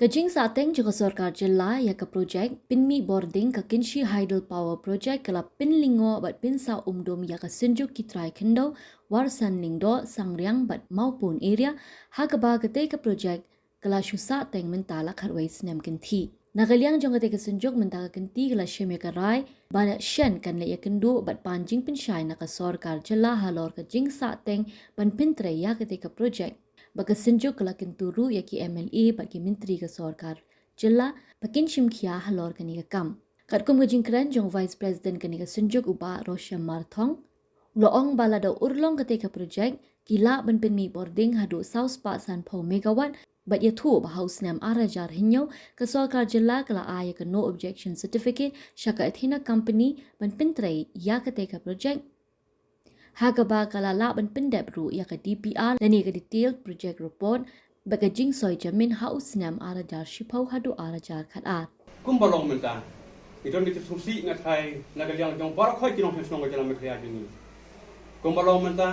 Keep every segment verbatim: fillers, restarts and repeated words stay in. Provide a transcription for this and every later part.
Ka jingsahteng jong ka sorkar jylla ïa ka projek pynmih bording ka Kynshi Hydel Power Project ka la pynlyngngoh bad pynsah umdum ïa ka Synjuk ki trai khyndew Warsan Lyngdoh, Sangriang bad Mawpun area, ha kaba katei ka projek ka la shu sahteng mynta la khatwei snem kynthih. Na ka liang jong katei ka Synjuk mynta ka kynti ka la shim ïa ka rai ba shen kan leit ïakynduh bad pan jingpynshai na ka sorkar jylla halor ka jingsahteng ban pyntrei ïa katei ka projek. Ba ka Synjuk ka la kyntu ruh ïa ki M L A bad ki myntri ka sorkar jylla ba kin shim khia halor kane ka kam. Katkum ka jingkren jong Vice President kane ka Synjuk u Bah Roshem Marthong, u la ong ba lada urlong katei ka projek ki lah ban pynmih bording haduh saw spah sanphew megawatt, bad ïathuh ba ha u snem ar hajar hynñiew ka sorkar jylla ka la ai ïa ka no objection certificate sha ka Athena Company ban pyntrei ïa katei ka projek, ha kaba ka la lah ban pyndep ruh ïa ka D P R lane ka Detailed Project Report bad ka jingsoi jamin ha u snem ar hajar shiphew haduh ar hajar khatar. Kumba long mynta, ngi don ka jingsngewsih, nga tharai, na ka liang jong baroh khoit ki nongshong shnong ka jylla Meghalaya jong ngi. Kumba long mynta,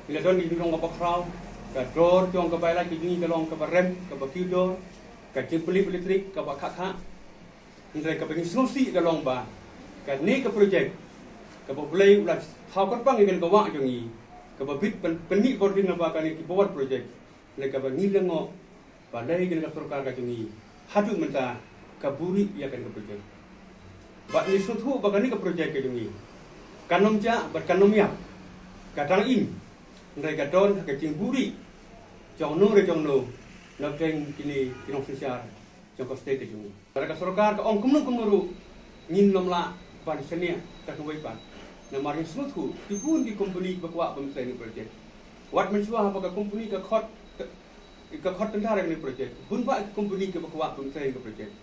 ngi la don ka jinglong kaba khraw, ka dor jong ka bai lait ka jong ngi ka long kaba rem, kaba kiew dor, ka jingpynlip elektrik kaba khah khah. Hynrei kaba ngi sngewsih ka long ba kane ka projek kaba U Blei u la thaw kyrpang ïa kane ka wah jong ngi, kaba bit pyn-, pynmih bording na ba kane kiba wan projek, hynrei kaba ngi lyngngoh ba lei kane ka sorkar ka jong ngi haduh mynta ka buhrieh ïa kane ka projek. Bad ngi sngewthuh ba kane ka projek ka jong ngi kan ym jah bad kan ym ïap, ka dang im, hynrei ka don ha ka jingbuhrieh jong no re jong no na pdeng kine ki nongsynshar jong ka state ka jong ngi. Lada ka sorkar ka ong kumno kumno ruh, ngin ym lah ban shaniah da kawei pat. Namar ngi sngewthuh ki bun ki company kiba kwah ban pyntrei ïa kane ka projek. Wat mynshuwa haba ka company ka khot, ka, ka khot tender ïa kane ka projek, bun bah ki company kiba kwah ban pyntrei ïa kane ka projek.